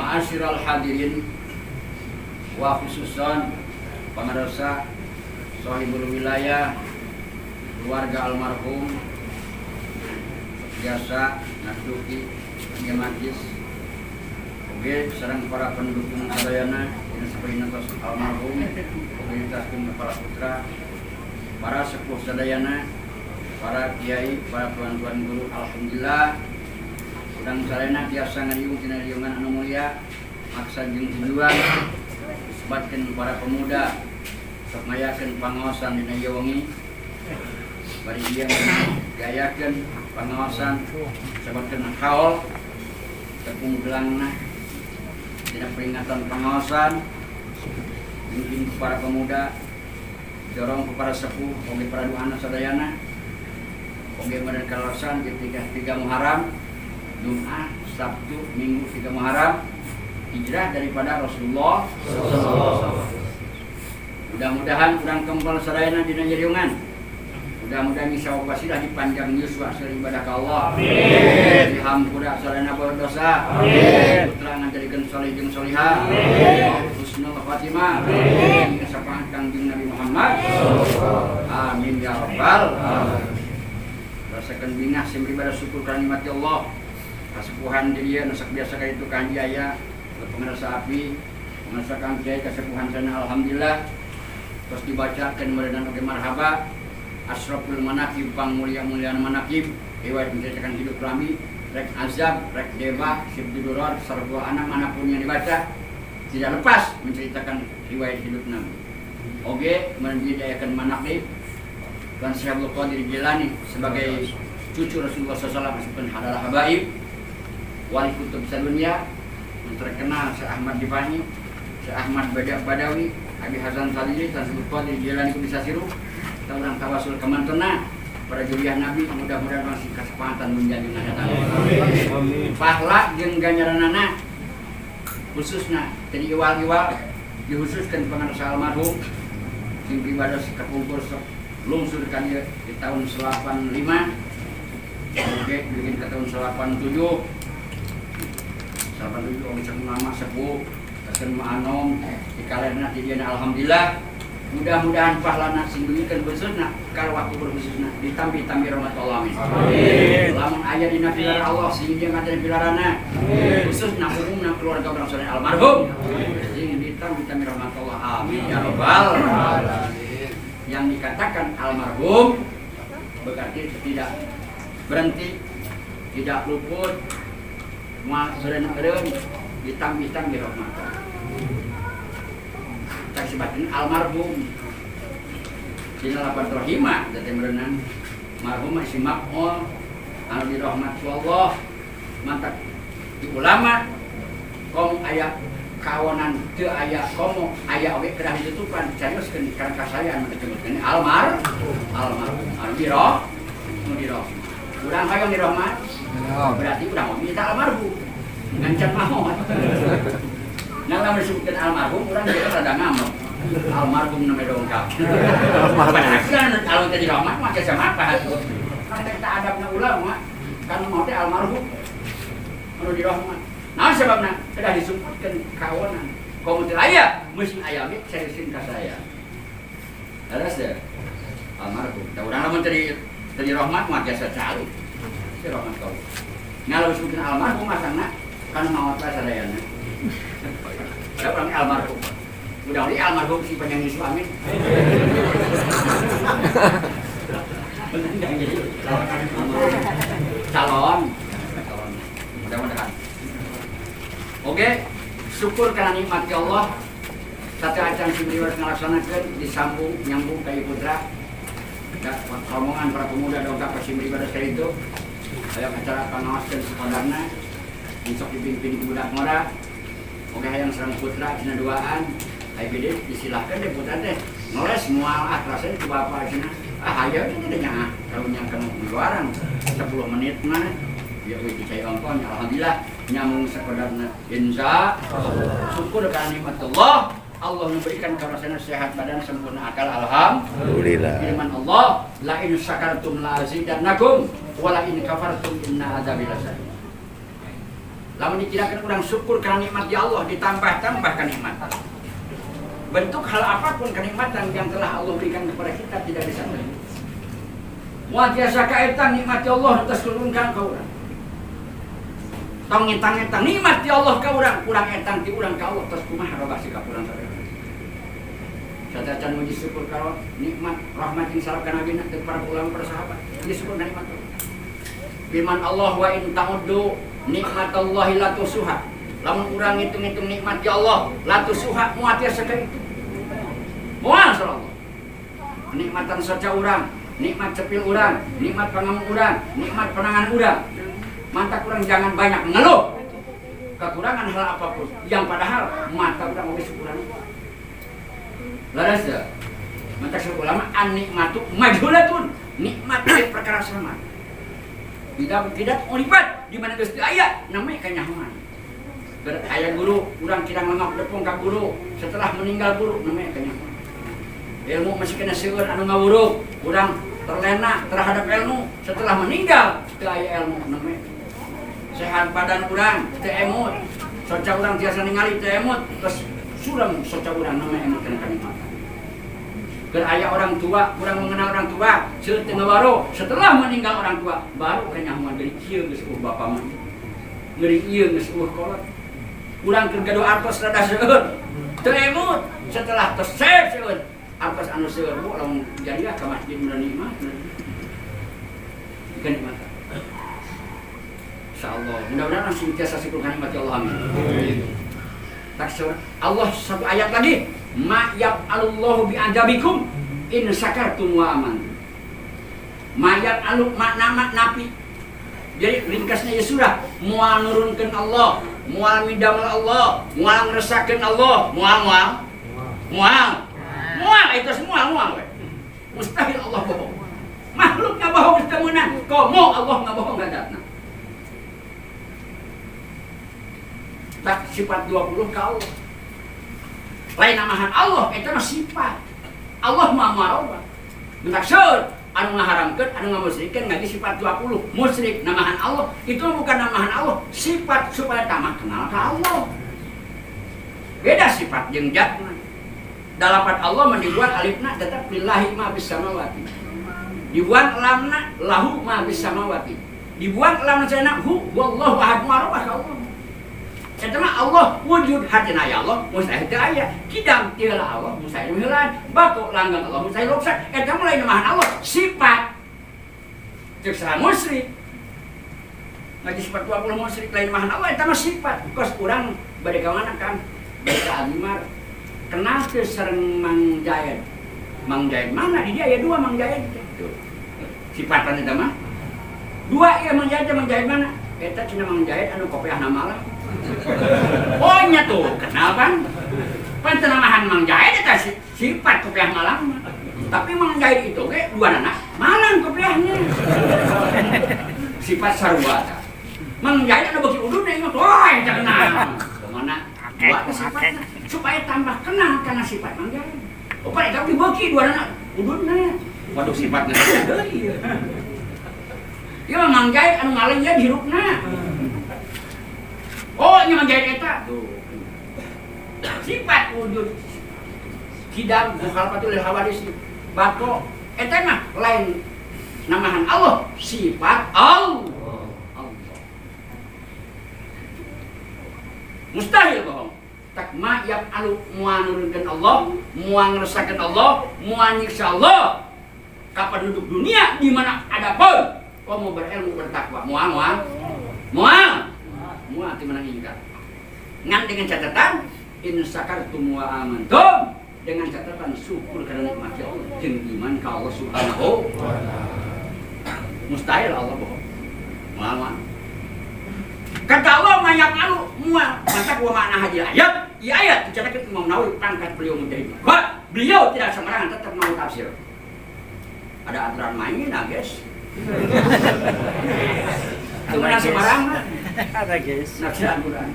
Ma'asyiral hadirin wa khususan pangarsa sahibul wilayah, keluarga almarhum biasa ngaduki di majlis, oge sareng para pendukung sadayana dina sapahina almarhum, oge ditaskeun para putra, para sepuh sadayana, para kiai, para tuan-tuan guru. Alhamdulillah, urang sadayana tiasa ngariung tina riungan anu mulia, maksad jeung tujuan disebatkeun para pemuda sok ngayakeun pangaosan dina ieu wengi, bari ieu gayakeun pangaosan sebatkeun haul tepung gelangna dina peringatan pangaosan, mungkin para pemuda dorong ke para sepuh oge para duhana sadayana oge meureun kalasan di tiga, tiga Muharram, Jumat, Sabtu, Minggu 3 Muharram, hijrah daripada Rasulullah. Mudah-mudahan urang kempal sadayana dina jariungan. Mudah-mudahan bisa wasilah dipanjang yuswa seur ibadah ka Allah. Amin. Dihampura sadayana dosa. Amin. Putra ngajadikeun soleh jeung solihah. Amin. Husnul khatimah. Amin. Syafaat Kangjeng Nabi Muhammad. Amin ya rabbal alamin. Rasakan bingah sim ibadah syukur kana nikmat Allah. Kasepuhan di dieu nu sok biasa ka itu ka Jaya, pengerasa api, pengerasa Kang Kiai, kasepuhan sana alhamdulillah. Terus dibacakan meureunan oge marhaba. Asraful manakib, pang mulia-muliaan manakib, riwayat menceritakan hidup Rami, rek azab, rek debah, sibtu duror, serbuah anak manapun yang dibaca tidak lepas menceritakan riwayat hidup Nabi. Oge mendidayakan manakib dan Syekh Abdul Qadir Jilani sebagai cucu Rasulullah SAW meskipun adalah habaib wali kutub sadunia yang terkenal, Syekh Ahmad Difani, Syekh Ahmad Badawi, Abi Hasan Salili, dan Syekh Abdul Qadir Jilani bisa siru kita urang tawasul kemantena pada juriah Nabi, mudah-mudahan masih kesempatan menjadi datang. Pahala jeung ganjaranana khususna jadi iwal-iwal dikhususkan pangarsa almarhum sing ibadah kapungkur sok lungsur kan ieu di tahun 85, oke, bikin ke tahun 87, 87 oge sok mama sepuh kasen anom di kalerna di dieu. Alhamdulillah, mudah-mudahan pahlana sing dugikeun khususna kalau waktu berkhususna ditambi-tambi rahmat Allah, amin. Amin. Lamun aya dina pilara Allah sing dia ngajari pilarana, khususna umumna keluarga urang sadaya almarhum sing ditambi-tambi rahmat Allah, amin ya rabbal alamin. Yang dikatakan almarhum berarti tidak berhenti, tidak luput, moal eureun-eureun, ditambi-tambi rahmat Allah. Tak sebatin almarhum dina lapan rahimah teh meureunan marhum si maf'ul anu dirahmat ku Allah. Mantak di ulama komo aya kawanan teu aya, komo aya oge kedah ditutupan carioskeun karena kasayaan disebutkeun almarhum anu diroh anu dirahmat. Urang hayang dirahmat, berarti urang mau minta almarhum ngancan maot. Nah, lamun disebutkeun almarhum urang jadi rada ngamuk, almarhum namanya dongkap. Padahal kan kalau tadi rahmat mah sama apa tuh kan kita adabna ulama kan mau teh almarhum anu dirahmat. Nah, sebabna kedah disebutkeun kawanan komo teu aya mesti aya ge seriusin ka saya. Leres ya almarhum. Da urang lamun teu teu rahmat mah biasa cari si rahmat kau. Nah, lamun disebutkeun almarhum masangna kan maot lah sadayana. Ada orang almarhum. Udah ini almarhum si penyanyi suami. Bener nggak jadi calon? Calon. Mudah-mudahan. Oke, syukur karena nikmat ya Allah. Satu acan si beliau ngalaksanakeun disambung nyambung ka putra. Da, rombongan para pemuda dongkap ka si beribadah sekali itu. Aya acara pangaoskeun sekodarna. Insok dipimpin ku budak ngora. Oke, hayang sareng putra cenah duaan. Ayo gede disilahkan deh putra teh. Ngeles moal ah rasanya ku bapak cenah. Ah hayo teh teh nya karunya kana keluaran 10 menit mah. Ya wih dicai ongkon, alhamdulillah nyambung sekodarna. Insya syukur karena nikmat Allah. Allah memberikan karena sehat badan, sempurna akal, alhamdulillah. Alhamdulillah. Firman Allah, la in syakartum la azidannakum wa la in kafartum inna adzabi lasyadid. Lamun dikirakan urang syukur karena nikmat ya Allah, ditambah-tambah kenikmatan. Bentuk hal apapun kenikmatan yang telah Allah berikan kepada kita tidak bisa terhitung. Moal tiasa kaetang nikmat ya Allah atas turunkan ka urang. Tong ngitang-ngitang nikmat ya Allah ka urang, kurang etang ti urang ka Allah tos kumaha robah sikap urang sadaya. Satacan muji syukur kalau nikmat rahmat yang sarap kana nabi dan para ulama, para sahabat. Muji syukur nikmat Allah. Firman Allah, wa in ta'uddu nikmatallahi la tuhsuha. Lamun urang ngitung-ngitung nikmat ya Allah, la tuhsuha, moal tiasa ka itu. Moal Allah. Kenikmatan saja urang, nikmat cepil urang, nikmat pangamu urang, nikmat penangan urang. Mantap, urang jangan banyak mengeluh kekurangan hal apapun yang padahal mata urang oge syukuran. Laras ya. Mata ulama, an nikmatu majhulatun. Nikmat itu perkara sama. Tidak tidak ulipat di mana geus teu aya namanya kanyahoan. Aya guru, urang kirang lengap depung ka guru, setelah meninggal guru namanya kanyahoan. Ilmu masih kena seueur anu ngawuruk, urang terlena terhadap ilmu, setelah meninggal teu aya ilmu namanya. Sehat badan urang teu emut, soca urang tiasa ningali teu emut, terus suram soca urang namanya emut kana kanikmatan. Keur aya orang tua, kurang mengenal orang tua, seueur teu ngawaro, setelah meninggal orang tua baru kanyahoan, dari kieu geus eueuh bapa mah. Ngeri ieu geus eueuh kolot. Urang keur gaduh artos rada seueur, teu emut, setelah tos sep seueur artos anu seueur, bu lamun jadilah ka masjid mun nikmat. Kenikmatan. Insyaallah, mudah-mudahan langsung tiasa syukur nikmat ya Allah, amin. Tak Allah satu ayat lagi, ma yaf'alullahu bi'adzabikum in syakartum wa amantum. Ma yaf'alu makna mak nafi. Jadi ringkasnya ya surah, moal nurunkeun Allah, moal midamel Allah, moal ngresakeun Allah, moal moal moal moal itu semua moal we. Mustahil Allah bohong. Makhluk bohong teu meunang, komo Allah ngabohong ngadatna. Tak sifat 20 ka Allah. Lain namahan Allah, itu mah sifat. Allah mah marobah. Mentak seur anu ngaharamkeun, anu ngamusyrikeun ngaji sifat 20. Musyrik namahan Allah, itu bukan namahan Allah, sifat supaya tambah kenal ka Allah. Beda sifat jeung zat mah. Dalapan Allah mendibuat alifna tetap lillahi ma fis samawati. Dibuang lamna lahu ma fis samawati. Dibuang lamna cenah hu wallahu ahad marobah ka Allah. Eta mah Allah wujud hatina ya Allah mustahil teu aya. Kidam teu Allah mustahil heulaan. Bako langgang Allah mustahil ruksak. Eta mah lain namahan Allah, sifat. Ceuk saha musyrik. Ngaji sifat 20 musyrik lain namahan Allah, eta mah sifat. Kos urang bade ka mana kan? Bade ka Abimar. Kenal teu sareng Mang Jaed? Mang Jaed mana? Di dia aya dua Mang Jaed teh. Sifatan eta mah. Dua ieu Mang Jaed, Mang Jaed mana? Eta cenah Mang Jaed anu kopiahna malang. Oh nya tuh, kenal kan? Pan teu namahan Mang Jaed eta sifat kopiah malang mah. Tapi Mang Jaed itu ge dua anak malang kopiahnya. Sifat sarua tah. Mang Jaed anu beuki udud mah, wah eta kenal. Kemana? Dua sifatna supaya tambah kenal karena sifat Mang Jaed. Oh pan eta dibeuki dua anak ududna. Waduh, sifatna deui. Ieu mah Mang Jaed anu ngaleng nya hirupna. Oh, ini Mang Jaed eta tuh. Sifat wujud kidam mukhalafatul lil hawadis bako eta mah lain namahan Allah, sifat Allah. Allah. Mustahil bohong. Tak ma yaf'alu moal nurunkeun Allah, moal ngresakeun Allah, moal nyiksa Allah. Ka penduduk dunia di mana ada pun, kau mau berilmu bertakwa, moal moal moal moal ti menang ingkar. Ngan dengan catatan in syakartum wa amantum, dengan catatan syukur karena nikmat ya Allah jeung iman ka Allah Subhanahu wa taala. Mustahil Allah bohong. Moal moal. Kata Allah ma yaf'alu moal. Maka wa makna haji ayat, iya ayat dicatatkan Imam Nawawi pangkat beliau menjadi. Wah, beliau tidak sembarangan tetap mau tafsir. Ada aturan mainnya nah, guys. Cuma sembarangan. Ada guys. Nafsir Al-Quran.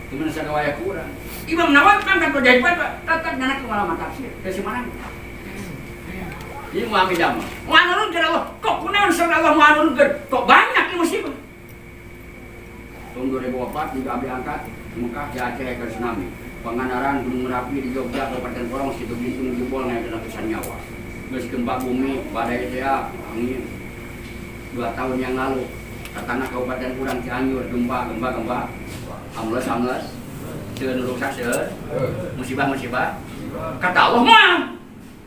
Cuma sagawaya kurang. Imam Nawawi pangkat menjadi tetap nyanak ulama tafsir. Dari mana? Ini mau ambil dama. Mau nurunkeun Allah. Kok kunaon saur Allah mau nurunkeun? Kok banyak yang musibah? Tahun 2004 juga abdi angkat Mekah di Aceh ke tsunami. Pangandaran, Gunung Merapi di Jogja, Kabupaten Porong, Situ Gintung jebol naik ratusan nyawa. Geus gempa bumi, badai teh angin 2 tahun yang lalu. Tanah Kabupaten Kurang Cianjur, gempa, gempa, gempa. Ambles, ambles. Seueur nu rusak seueur. Musibah, musibah. Kata Allah mah,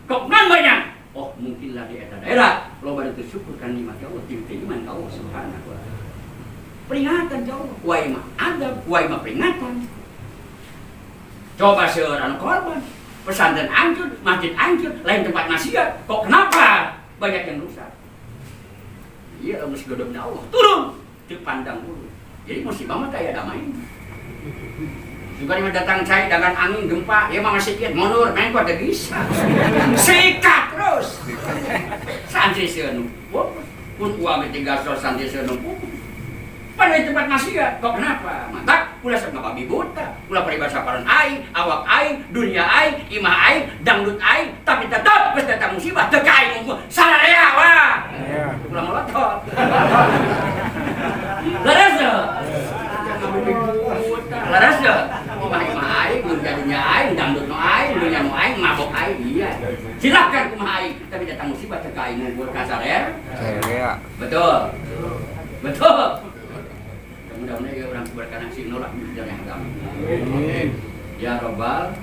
kok ngan banyak? Oh, mungkinlah di eta daerah loba teu syukur kan nikmat Allah, teu iman ka Allah Subhanahu wa Taala. Peringatan jauh, wa mah adab, wa mah peringatan. Coba seueur anu korban, pesantren hancur, masjid hancur, lain tempat maksiat. Kok kenapa banyak yang rusak? Iya, mesti godobna Allah turun, dipandang dulu. Jadi musibah mah kayak damai. Juga dia datang cai dengan angin gempa, ya mah masih kiat mundur, main kok ada bisa. Sikat terus. Santri sieun. Pun uang tiga sol santri sieun. Pada di tempat maksiat, kok kenapa? Mantap, ulah sok babi buta, ulah paribasa paron aing, awak aing, dunia aing, imah aing, dangdut aing, tapi tetap geus datang musibah teu ka aing unggul. Sararea wah. Ulah melotot. Leres teu? Leres teu? Imah imah aing, dunia dunia aing, dangdut nu aing, dunia nu aing, mabok aing, iya. Silakan kumaha aing, tapi datang musibah teu ka aing unggul ka sarer. Saya. Betul. Betul. Mudah-mudahan ya orang berkanan sing nolak di jalan agama. Ya Robbal.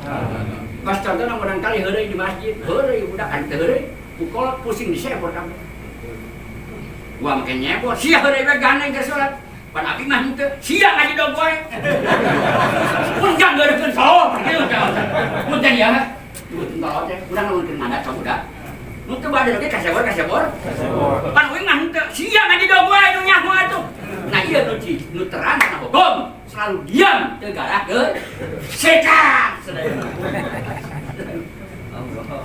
Pas contohnya orang kali heureuy di masjid, heureuy budak kan teu heureuy, pukul pusing disebor kabeh. Gua make nyebor, sia heureuy we gandeng ke salat. Pan abi mah henteu, sia ngaji dog wae. Pun jang geurekeun saur kieu teh. Punten ya. Punten tolong teh, urang ngeukeun mandat sok budak. Nu teu bade oge kasebor kasebor. Pan uing mah henteu, sia ngaji dog wae nu nyaho atuh. Nah iya nu ci, nu terang kana hukum, selalu diam teu garah ke setan. Allah.